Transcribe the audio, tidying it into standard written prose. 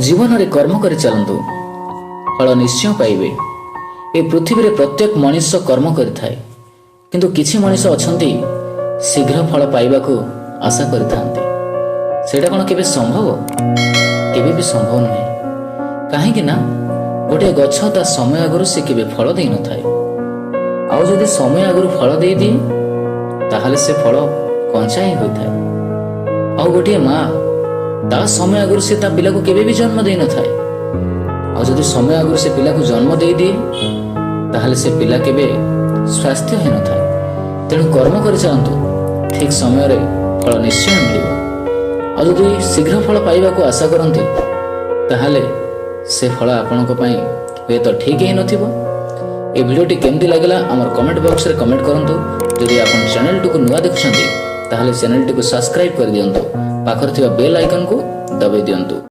ଜୀବନରେ କର୍ମ କରି ଚାଲନ୍ତୁ, ଫଳ ନିଶ୍ଚୟ ପାଇବେ। ଏ ପୃଥିବୀରେ ପ୍ରତ୍ୟେକ ମଣିଷ କର୍ମ କରିଥାଏ, କିନ୍ତୁ କିଛି ମଣିଷ ଅଛନ୍ତି, ଶୀଘ୍ର ଫଳ ପାଇବାକୁ ଆଶା କରିଥାନ୍ତି। ସେଇଟା କ'ଣ କେବେ ସମ୍ଭବ? କେବେ ବି ସମ୍ଭବ ନୁହେଁ। କାହିଁକି ନା ଗୋଟିଏ ଗଛ ତା ସମୟ ଆଗରୁ ସେ କେବେ ଫଳ ଦେଇନଥାଏ। ଆଉ ଯଦି ସମୟ ଆଗରୁ ଫଳ ଦେଇଦିଏ, ତାହେଲେ ସେ ଫଳ କଞ୍ଚା ହିଁ ହୋଇଥାଏ। ଆଉ ଗୋଟିଏ ମା ତା ସମୟ ଆଗରୁ ସେ ତା ପିଲାକୁ କେବେ ବି ଜନ୍ମ ଦେଇନଥାଏ। ଆଉ ଯଦି ସମୟ ଆଗରୁ ସେ ପିଲାକୁ ଜନ୍ମ ଦେଇଦିଏ, ତାହେଲେ ସେ ପିଲା କେବେ ସ୍ୱାସ୍ଥ୍ୟ ହେଇନଥାଏ। ତେଣୁ କର୍ମ କରି ଚାଲନ୍ତୁ, ଠିକ ସମୟରେ ଫଳ ନିଶ୍ଚୟ ମିଳିବ। ଆଉ ଯଦି ଶୀଘ୍ର ଫଳ ପାଇବାକୁ ଆଶା କରନ୍ତି, ତାହେଲେ ସେ ଫଳ ଆପଣଙ୍କ ପାଇଁ ହୁଏତ ଠିକ୍ ହେଇନଥିବ। ଏ ଭିଡ଼ିଓଟି କେମିତି ଲାଗିଲା, ଆମର କମେଣ୍ଟ ବକ୍ସରେ କମେଣ୍ଟ କରନ୍ତୁ। ଯଦି ଆପଣ ଚ୍ୟାନେଲଟିକୁ ନୂଆ ଦେଖୁଛନ୍ତି, ତାହେଲେ ଚ୍ୟାନେଲଟିକୁ ସବସ୍କ୍ରାଇବ୍ କରିଦିଅନ୍ତୁ, ପାଖରେ ଥିବା ବେଲ୍ ଆଇକନକୁ ଦବାଇ ଦିଅନ୍ତୁ।